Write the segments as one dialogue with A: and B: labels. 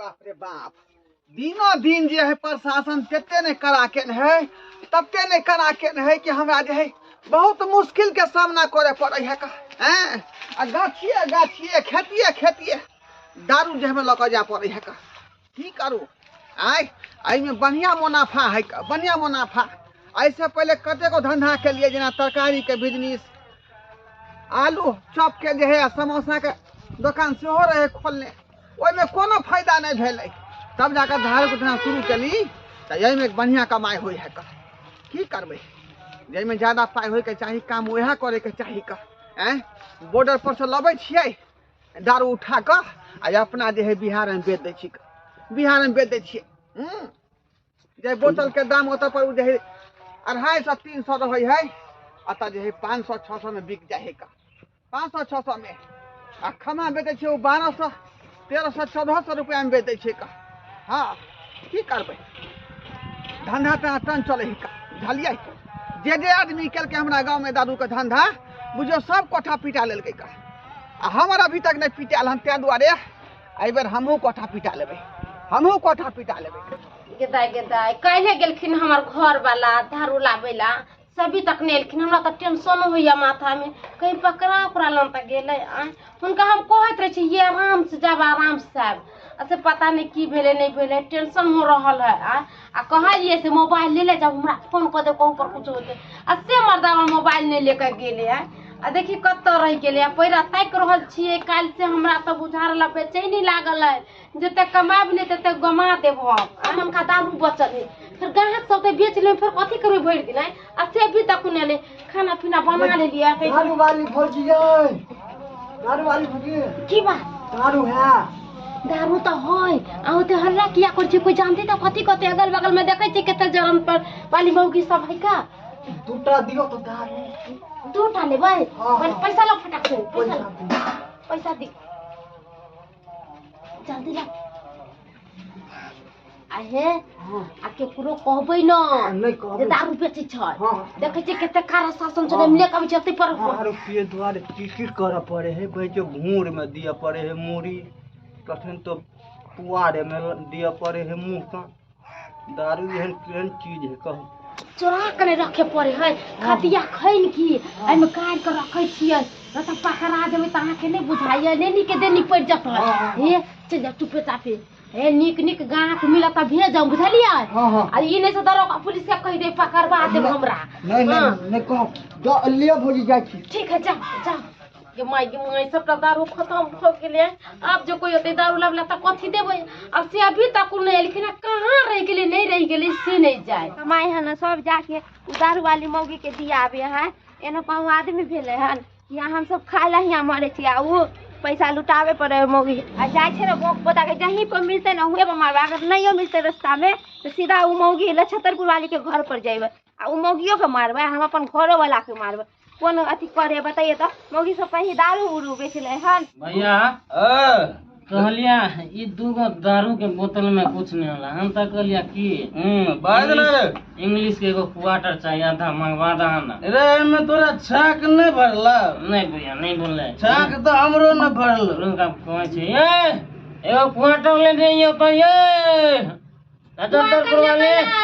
A: बाप रे बाप, दिनो दिन जे है प्रशासन तते नहि कड़ा केने है, तते नहि कड़ा केने है कि हमरा जे है बहुत मुश्किल के सामना करे पड़े है का। हैं आ गाछिए गाछिए खेतिए खेतिए दारू जे हमें लऽ कऽ जाय पड़े है का। की करू, आय एहिमे बढ़िआँ मुनाफा है का, बढ़िआँ मुनाफा। एहिसँ पहिले कतेको धंधा के लिए, जेना तरकारी के बिजनेस, आलू चॉप के जे है आ समोसा के दोकान सेहो रहे खोलने, ओहिमे कोनो फायदा नहि भेलै। तब जाकऽ दारूके धंधा शुरू केली तऽ एहिमे बढ़िआँ कमाइ होइ है का। की करबै, जाहिमे ज्यादा पाइ होइके चाही काम वएह करैके चाही का। आँय बॉर्डर पर से लबै छियै दारू उठा कऽ आ अपना जे है बिहारमे बेच दै छी, बिहारमे बेच दै छियै। जे बोतलके दाम ओतऽ पर ओ जे है 250 300 रहै है, एतऽ जे है 500 600 मे बिक जाइ है का, 500 600 मे। आ खाना बेचै छियै ओ 1200 1300 1400 रुपैआमे बेच दै छियै का। हँ की करबै, धंधा तऽ टन चलै है का, बुझलियै। जे जे आदमी केलकै हमरा गाँवमे दारूके धंधा, बुझियौ सब कोठा पिटा लेलकै का। आ हमर अभी तक नहि पिटायल हन, ताहि दुआरे एहिबेर हमहूँ कोठा पिटा लेबै, हमहूँ कोठा पिटा लेबै।
B: गेदाय गेदाय काल्हि गेलखिन हमर घर वाला दारू लाबै ला, सभी तक नहि एलखिन। हमरा तऽ टेंशन होइया माथा में, कहीं पकड़ा उकड़ा लन तऽ गेलै। आँय हुनका हम कहैत रहै छी ये आराम से जाब आराम से आयब, आ से पता नहि की भेलै नहि भेलै, टेंशन हो रहल है। आँय आ कहलियै से मोबाइल ले ले जाब, हमरा फोन कऽ देब कहूँ पर कुछ होतै, आ से मर्दावा मोबाइल नहि लेके गेलै। आँय आ देखी कतऽ रहि गेलै, आ पैरा ताकि रहल छियै काल्हि से। हमरा तऽ बुझा रहल बेचैनी लागल है, जते कमायब नहि तते गमा देब हम। आ हुनका दारू बचल है, फेर ग्राहक सब तऽ बेच लेबै, फेर कथी करबै भरि दिन। आ से अभी तक नहि एलै, खाना पीना बना लेलियै।
C: दारू वाली भौजी यै, दारू वाली भौजी,
B: की बात?
C: दारू है?
B: दारू तऽ है। आ ओते हल्ला किया करै छै, कोइ जानते तऽ कथी कहतै? अगल बगल में देखै छियै कते जरन पर वाली मौगी सब है का।
C: दूटा दियौ तऽ दारू।
B: दूटा लेबै?
C: हाँ।
B: पैसा लो फटाक से, पैसा लो, पैसा दी जल्दी ला। आहे आ केकरो कहबै न
C: नहि
B: जे
C: कहबै
B: दारू बेचै छै।
C: हाँ।
B: देखै छियै कते कारा शासन छै, हम लेके अबै छियै एतै पर।
D: दारू पिए दुआरे की की करऽ पड़े है, कहै छै घूर में दिअ पड़े है मूड़ी, तखन तो पुआरे में दिअ पड़े है मुँह का। दारू एहन केहन चीज है कहू?
B: चोरा के नहि रखे पड़े है, खतिया खैन की एहिमे काटि के रखै छियै, नहि तऽ पकड़ा जेबै तऽ अहाँके नहि बुझाइया, नहि नीके देनी पड़ि जेतै। हे चलि जाउ चुपे चापे, हे नीक नीक गाहक मिलत तऽ भेजब, बुझलियै?
C: हाँ हाँ।
B: आ ई नहि से दरोगा पुलिस के कहि दे पकड़वा देब हमरा।
C: नहीं नहीं नहीं कहब, लिअ भौजी जाइ छी।
B: ठीक है जाओ जाओ। गे माय गे माय, सबटा दारू खत्म भऽ गेलै। आब जे कोइ ओते दारू लाबला तऽ कथी देबै? आ से अभी तक नहि एलखिन, कहाँ रहि गेलै नहि रहि गेलै से नहि जाय।
E: कमाइ हन सब जाके दारू वाली मौगी के दिया आबे है। एना कहूँ आदमी भेलै हन, यहाँ हमसब खाय ला हियाँ मरै छी आ ओ पैसा लुटाबे पड़े है मौगी। आ जाइ छै ने बोक पोता के जहीं पर मिलतै ने उहे पर मारबै, अगर नहियो मिलतै रास्ता में तऽ सीधा ओ मौगी लछतरपुर वाली के घर पर जेबै आ ओ मौगियो के मारबै, हम अपन घरो वाला के मारबै। कोन अथी करे बताइए तऽ? मौगी सब कहीं दारू उरू बेचलै हन?
F: भैया कहलिया ई दूगो दारू के बोतल में कुछ नहीं होला। हम तऽ कहलिया की
D: बाज ना रे।
F: इंग्लिश के एगो क्वार्टर चाहिए, आधा मंगवा दहा ना।
D: रे एहिमे तोरा छाक नहि भरल?
F: नहीं भैया नहीं बोलले।
D: छाक तऽ हमरो नहि भरल।
F: रुका कहै छै ए एगो क्वार्टर ले नहीं तो ये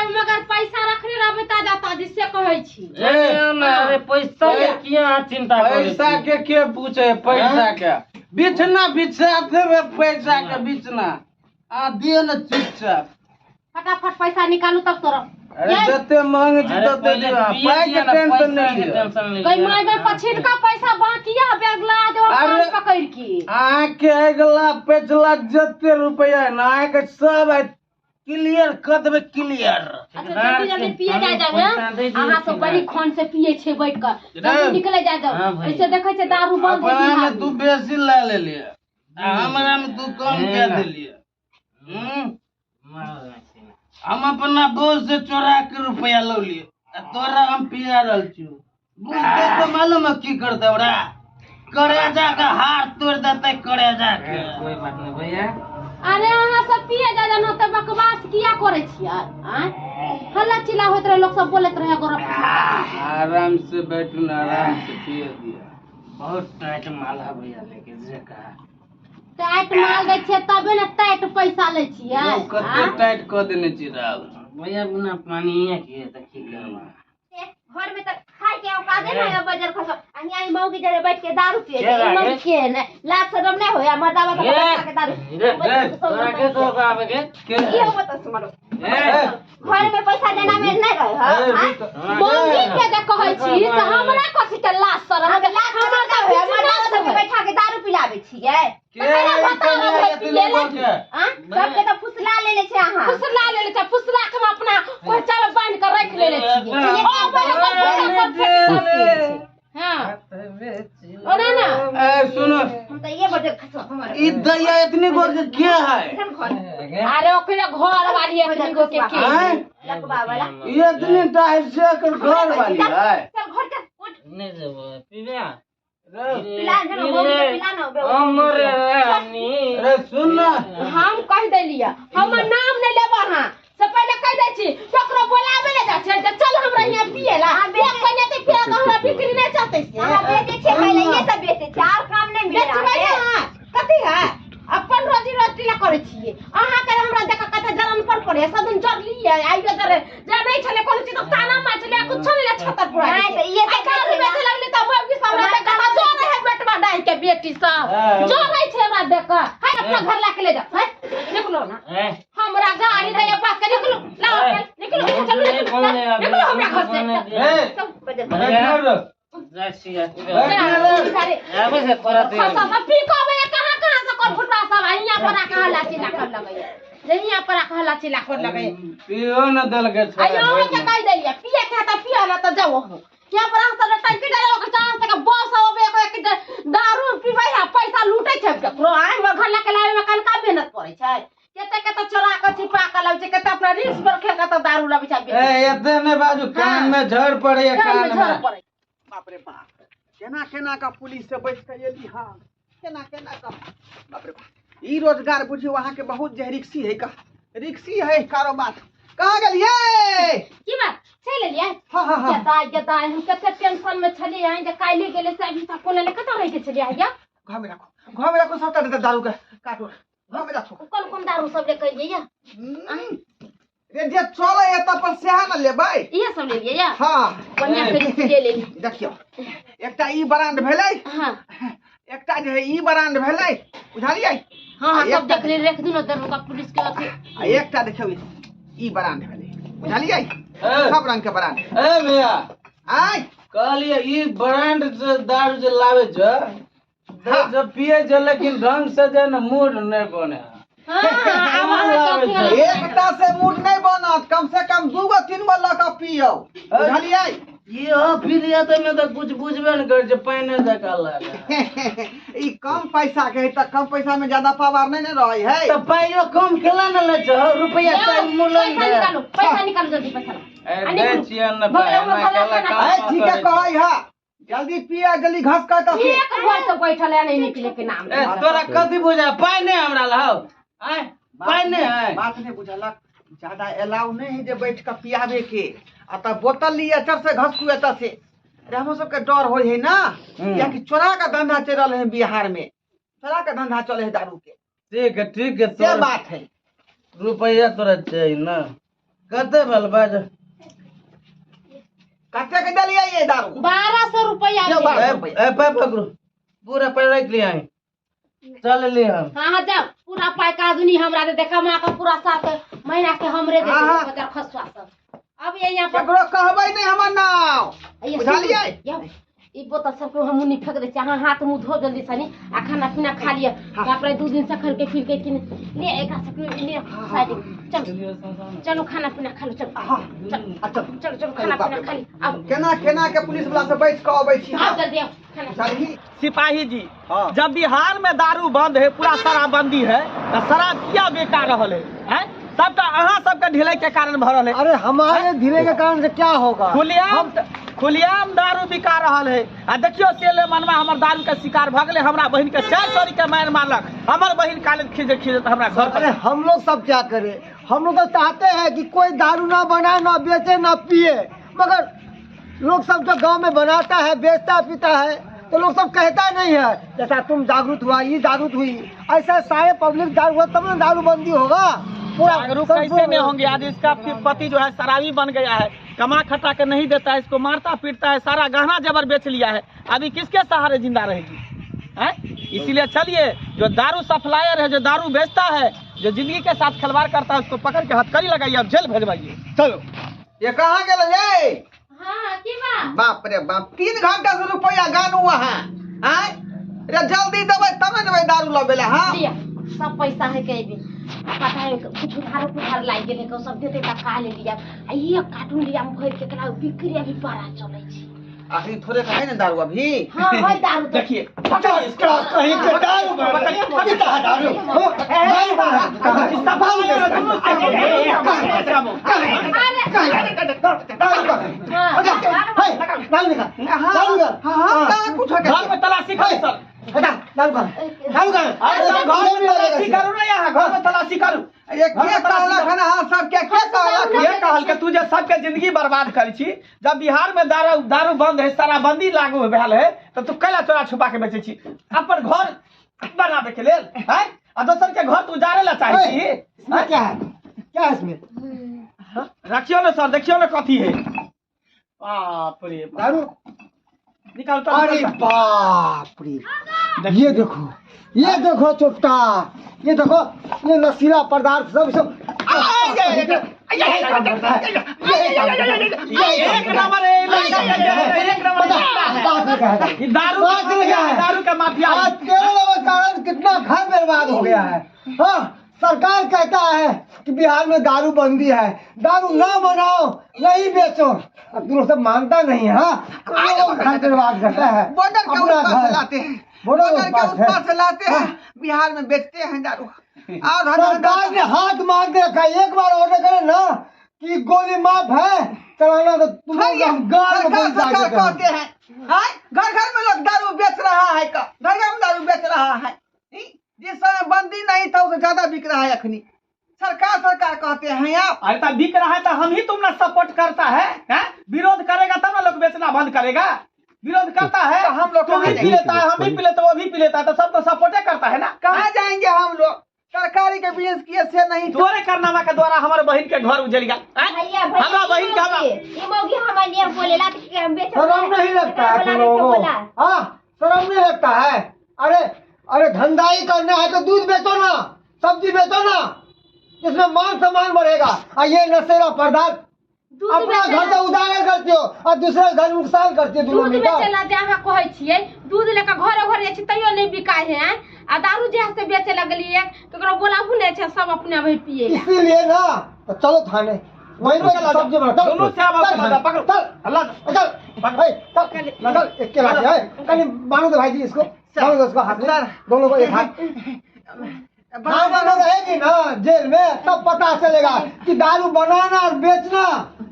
B: मगर पैसा रखने रहबै ताजा ताजी से कहै छी।
F: अरे पैसा के किया चिंता करै छी?
D: पैसा के के पूछे? पैसा के बिछना बिछा देबै, पैसा के बिछना आ दिअ ने चुपचाप।
B: फटाफट पैसा निकालू तब तोरा।
D: अरे जते मांगे छी तते दिअ, पाइ के टेंशन नहि लिअ।
F: टेंशन नहीं।
B: गई माय गई, पछिनका पैसा बाकी है, बैग ला देब
D: अरे
B: कान पकड़ के।
D: अहाँके अगिला पिछला जते रुपैआ है ना अहाँके सब आइ क्लियर कऽ देबै, क्लियर।
B: अच्छा जल्दी जल्दी पिए जाय जाब। अहाँ सब बड़ी खोन से पिए छै बैठ कऽ, जल्दी निकले जाय जाब। ऐसे देखै छै दारू बंद है
D: अपना में
B: बिहार
D: तू
B: में।
D: बेसी ला लेलिए आ हमरा में तू कम कए देलिए। हम अपना बोझ से चोरा के रुपया लौलिए आ तोरा हम पिया रहल छियौ। बुझते तऽ मालूम है की करतै हमरा, करेजा के हार तोड़ देतै करेजा के।
F: कोई बात नहीं भैया।
B: अरे अहाँ सब पिए जा जाना तऽ बकवास किया करै छियै? आँय हल्ला चिल्ला होइत रहे, लोक सब बोलैत रहे गोरा।
D: आराम से बैठू ना, आराम से पिए दिया।
F: बहुत टाइट माल है भैया, लेकिन जे कहा
B: टाइट माल दै छियै तबे ने टाइट पैसा लै छियै।
D: कते टाइट कऽ देने छी राव
F: भैया, बिना पानी के तऽ की करबा?
E: घर में त खाय के औकात नहीं है, बजर खसो आ हियां ई मौगी जरे बैठ के दारू पिए छै। ई मौगी के ने लाज शरम नहीं होया, मर्दावा के बैठा के दारू
F: तोरा के तो आवे के
E: की हो बता सुमरो। घर में पैसा देना में नहीं रहे। हां,
B: मौगी के जे कहै छी से हमरा कथि के लाज शरम?
E: हमरा त होया, मर्दावा सब के बैठा के दारू पिलाबै छियै। सबके तऽ फुसला लेले छै अहाँ।
B: फुसला लेले छै, फुसला के हम अपना खोइचा में बान्हि के राखि लेले छियै। हां, ओना ना।
D: ए सुनो,
E: हम तऽ ये बजे खसो हमर
D: ई दैया इतनी गो के के है?
B: अरे ओकरे घर वाली इतनी गो के के
D: है?
E: लकबा वाला
D: ये इतनी टाइट से एकर घर वाली है।
E: चल घर चल, उठ।
F: नहीं जेबो पीबे।
E: पिला ने मौगी के पिला न।
F: हमर रानी,
D: अरे सुन ना,
B: हम कह देलियै हमर नाम नहीं लेब अहाँ से पहिले कह दै छी। केकरो बोलाबे ले जाइ छै जे चल हमरा हियाँ पिए ला, एक कन्या ते पिया के हमरा बिक्री नहीं चलतै से।
E: अहाँ बेचै छियै पहिले, ये सब बेचै छियै आर काम नहीं मिले।
B: बेचबै ने अहाँ कथी है? अपन रोजी रोटी ला करै छियै। अहाँ के हमरा देख कते जरन पर पड़े, सब दिन जरलियै आइयो जरे जे नहीं छले कोनो चीज, ताना मार छले कुछो नहीं, छतर पुरा
E: नहीं तऽ ये सब
B: दारू बेचे लगली तऽ मौगी सब हमरा देख के जो रहे बेटवा डाहि के बेटी सब जो रहे छै हमरा देख के। है अपना घर ला के ले जा, है निकलो ना, हमरा गाड़ी दैया बात के निकलो, लाओ निकलो, चलो निकलो निकलो हमरा घर से।
D: ए
F: जाइ छियै आबै से तोरा
B: सब पी के अबैया कहाँ कहाँ से कोन फुटबा सब हियाँ पर आके हल्ला चिल्ला कर लगैया, हियाँ पर आके हल्ला चिल्ला कर लगैया।
D: पियो न देलकै।
B: आइयो अहाँ के कहि देलियै पिए के तऽ पियो ना तऽ जाओ अहूँ। यहाँ पर अहाँ सब टंकी डालो के चाह से बस अबे एक दारू पीबै है, पैसा लूटै छै केकरो। आइ घर ला के लाबै में कनका मेहनत पड़ै छै, कते कते चोरा के छिपा के लाबै छै, कते अपना रिस्क पर खेल के तऽ दारू लाबै छै।
D: ए एते नै बाजू, कान में झड़ पड़ैया,
B: कान में
D: कान
B: झड़
D: में
B: पड़ै।
A: बाप रे बाप, केना केना का पुलिस से बच के एली। हाँ, केना केना का, बाप रे बाप, ई रोजगार बुझियो अहाँ के बहुत जे रिक्सी है का, रिक्सी है कारोबार। कहाँ गेलियै?
B: की बात चलि एलियै?
A: हाँ हाँ हाँ।
B: गदाय गदाय, हम कते टेंशन में छलियै जे काल्हि गेलै से अभी तक कोनो ले कतऽ रहि गेल छलियै? आइया
A: घर में राखो, घर में राखो सबटा दारू के काटो, घर में राखो।
B: कोन कोन दारू सब ले कहियै या?
A: रे जे चलै एतऽ पर सएह ने लेबै,
B: इहे सब लेलियै या?
A: हाँ
B: बढ़िया से ले लेली।
A: देखियौ एकटा ई ब्रांड भेलै,
B: हाँ
A: एकटा जे है ई ब्रांड भेलै, बुझलियै?
B: हाँ हाँ, सब देख ले, रख दू न दरोगा पुलिस के अथी।
A: आ एकटा देखियौ ई ब्रांड भेलै, बुझलियै? सब रंग के ब्रांड।
D: ए भैया
A: आय
D: कहलियै ई ब्रांड जे दारू जे लाबै छै जब पिए छै, लेकिन ढंग से जे ने मूड नहीं बने।
A: एकटा से मूड नहीं बनत, कम से कम दू गो तीन गो लऽ के पियौ, बुझलियै?
D: ये हो पी लिया तऽ में तऽ कुछ बुझबे ने करै छै, पानि जकाँ लागे।
A: ई कम पैसा के है तऽ कम पैसा में ज्यादा पावर नहीं ने रहै है।
D: तऽ पाइयो कम केला ने लै छै, रुपैया मूल्य।
B: पैसा निकालू, पैसा निकालू जल्दी, पैसा
D: ए दै छियै ने पाइ, हमरा केला काम
A: ठीक है कहै है, जल्दी पिया जल्दी घस का तऽ
B: एक घर से बैठल है नहीं निकले के नाम।
D: ए तोरा कथी बुझा, पाइ नहीं हमरा लहौ, आय पाइ नहीं है।
A: बात नहीं बुझलक, ज्यादा अलाउ नहीं है जे बैठ के पियाबे के, आ तब बोतल लिये चर से घसकू एतऽ से। अरे हमरो सबके डर होइ है ना, कियाकि चोरा का धंधा चलि रहल है बिहार में, चोरा का धंधा चले है दारू के।
D: ठीक है ठीक है,
A: से बात है।
D: रुपैया तोरा चाहिए ना, कते भेल बाज?
A: कते के देलियै ये दारू?
B: 1200 रुपैया।
D: ए पाइ पकड़ू, पूरा पाइ राखि लियै, चल ले हम।
B: हाँ हाँ जाओ, पूरा पाइ का दुनी हमरा दे, देखा माँ का पूरा 7 महीना के हमरे दे दे खसुआ सब। अब ये यहाँ पर
A: केकरो कहबै नहीं हमर नाम, बुझलियै?
B: ई बोतल सबके हम मुनी फेंक दै छियै। अहाँ हाथ मुँह धो जल्दी सनी आ खाना पीना खा लिअ। बाप रे, 2 दिन से खल के फिर के कि ले एकरा सबके ले साइड। चलो चलो खाना पीना खा लो, चलो चलो चलो चलो खाना पीना खा ली। अब
A: केना केना के पुलिस वाला से बैठ के अबै छी।
B: आब जल्दी आओ खाना।
G: सिपाही जी, जब बिहार में दारू बंद है, पूरा शराबबंदी है, तो शराब किया बेका रहल है? सबटा अहाँ सबके ढिले के कारण भऽ रहल है।
C: अरे हमारे ढिले के कारण से क्या होगा?
G: खुलेआम खुलेआम दारू बिका रहल है। आ देखियो सेले मनवा हमर दारू के शिकार भऽ गेलै, हमरा बहिन के 4 चोरी के मारि मारलक, हमर बहिन काले खींचे खींचे हमरा घर पर।
C: अरे हम लोग सब क्या करे, हम लोग तो चाहते हैं कि कोई दारू ना बनाए, ना बेचे, ना पिए, मगर लोग सब जो गाँव में बनाता है, बेचता पीता है, तो लोग सब कहता नहीं है। जैसा तुम जागरूक हुआ, ये जागरूक हुई, ऐसा सारे पब्लिक जागरूक हुआ तब ना दारूबंदी होगा। पूरा
G: जागरूक कैसे नहीं होंगे? आज इसका पति जो है शराबी बन गया है, कमा खटा के नहीं देता है, इसको मारता पीटता है, सारा गहना जेवर बेच लिया है, अभी किसके सहारे जिंदा रहेगी है? इसीलिए चलिए, जो दारू सप्लायर है, जो दारू बेचता है, जो जिंदगी के साथ खिलवाड़ करता है, उसको पकड़ के हथकड़ी लगाइए और जेल भेजवाइए।
C: चलो
A: ये कहाँ गेल ये?
B: हाँ की बात?
A: बाप रे बाप, 3 घंटा से रुपया गान हुआ है। आय रे जल्दी देबै तब ने देबै दारू लबे ला। हां
B: लिया सब पैसा है के भी पता है, कुछ उधार उधार लागि गेलै के सब देते त का ले लिया। आ ये कार्टून लिया हम भरि के करा बिक्री अभी बड़ा चलै छै।
A: अखनी थोड़े का है ना दारू अभी।
B: हां है दारू तो।
G: देखिए
C: कहीं के दारू पकड़िए, दारू
G: घर में तलाशी करो सर, घर में यहाँ घर में तलाशी करू।
A: ये के कहलक हन अहाँ सब के कहलक?
G: ये कहल के तू जे सबके जिंदगी बर्बाद करी छी। जब बिहार में दारू दारू बंद है, शराबबंदी लागू भेल है, तो तू कैला चोरा छुपा के बेचै छी अपन घर बनाबे के लेल है, आ दोसर के घर तू उजारे ला चाहे छी।
C: इसमें क्या है, क्या है इसमें?
G: रखियो ना सर, देखियो ना कथी है। बाप रे
C: दारू
G: निकाल तो।
C: अरे बाप रे, ये देखो, ये देखो चुपटा, ये देखो, ये नशीला पदार्थ सब सब।
G: दारू दारू का माफिया।
C: आज तेरे कारण कितना घर बर्बाद हो गया है। हाँ, सरकार कहता है कि बिहार में दारू बंदी है, दारू ना बनाओ, नहीं बेचो, अब तुम सब मानता नहीं है। हाँ, घर बर्बाद करता है,
A: बॉर्डर के उस पार से लाते हैं, बॉर्डर के उस पार से लाते हैं, बिहार में बेचते हैं दारू। और
C: सरकार ने हाथ मार के रखा है, एक बार ऑर्डर करे ना कि गोली माफ है चलाना, तो तुम
A: सरकार कहते हैं घर घर में लोग दारू बेच रहा है, घर घर में दारू बेच रहा है। जिस समय बंदी नहीं था उसे ज्यादा बिक रहा है अखनी। सरकार सरकार कहते हैं आप।
G: अरे तो बिक रहा है तो हम ही तुम ना सपोर्ट करता है, है? विरोध करेगा तब ना लोग बेचना बंद करेगा। विरोध करता है
A: तो हम लोग
G: तुम भी पी लेता है, हम भी पी लेते, वो भी पी लेता है, तो सब तो सपोर्टे करता है ना।
A: कहाँ जाएंगे हम लोग? सरकारी के बिजनेस किए से नहीं।
G: तोरे कारनामा के द्वारा हमारे बहन के घर उजड़ गया। हमारा बहन का
C: शर्म नहीं लगता है तुम लोगों को? हाँ, शर्म नहीं लगता है? अरे अरे धंधा ही करना है तो दूध बेचो ना, सब्जी बेचो ना, इसमें मान सम्मान बढ़ेगा। और ये नशेला पदार्थ अपना घर तो उजागर करते हो और दूसरा घर नुकसान करते हो।
B: दूध बेचेला जे अहाँ कहै छियै, दूध लेके घरे घरे जाइ छी तैयो नहीं बिकाय है, आ दारू जे से बेचे लगलियै ककरो बोलाबू नहीं छै, सब अपने भई पिए।
C: इसीलिए ना तो चलो थाने, वहीं पर सब्जी बना।
G: दोनों से आवाज पकड़ो,
C: चल अल्लाह चल भाई, चल चल एक के लाके है कहीं मानो तो भाई जी इसको, मानो तो उसको हाथ में, दोनों को एक हाथ रहेगी ना जेल में, तब पता चलेगा कि दारू बनाना और बेचना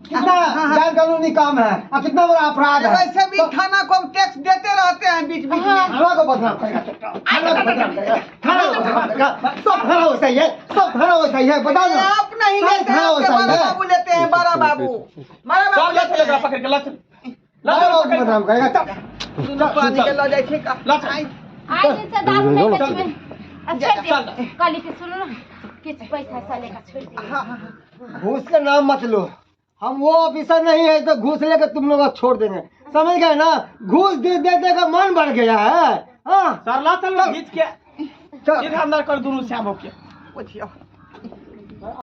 C: कितना गैर कानूनी काम है और कितना बड़ा अपराध है।
A: वैसे भी थाना को हम टैक्स देते रहते हैं बीच बीच में।
C: थाना को बदनाम करेगा, थाना को बदनाम करेगा, थाना को बदनाम करेगा, सब थाना वैसा ही है, सब थाना वैसा ही है। बताओ ना,
A: आप नहीं लेते हैं, आपके बड़ा बाबू लेते हैं, बड़ा बाबू, बड़ा बाबू लेते हैं।
G: पकड़ के ला चल,
C: बदनाम करेगा।
A: पानी के ला जाए ठीक।
B: आइ दिन से दारू नहीं बेचबै। अच्छा कहली कि सुनू ना, किछु पैसा ऐसा लेकर छोड़ दिए।
C: घूस के नाम मत लो, हम वो ऑफिसर नहीं है तो घूस लेकर तुम लोग छोड़ देंगे, समझ गए ना? घूस दे दे दे का मन बढ़ गया है। हाँ
G: सर ला चल खींच के सीधा अंदर कर दोनों श्याम के।
A: पूछियो।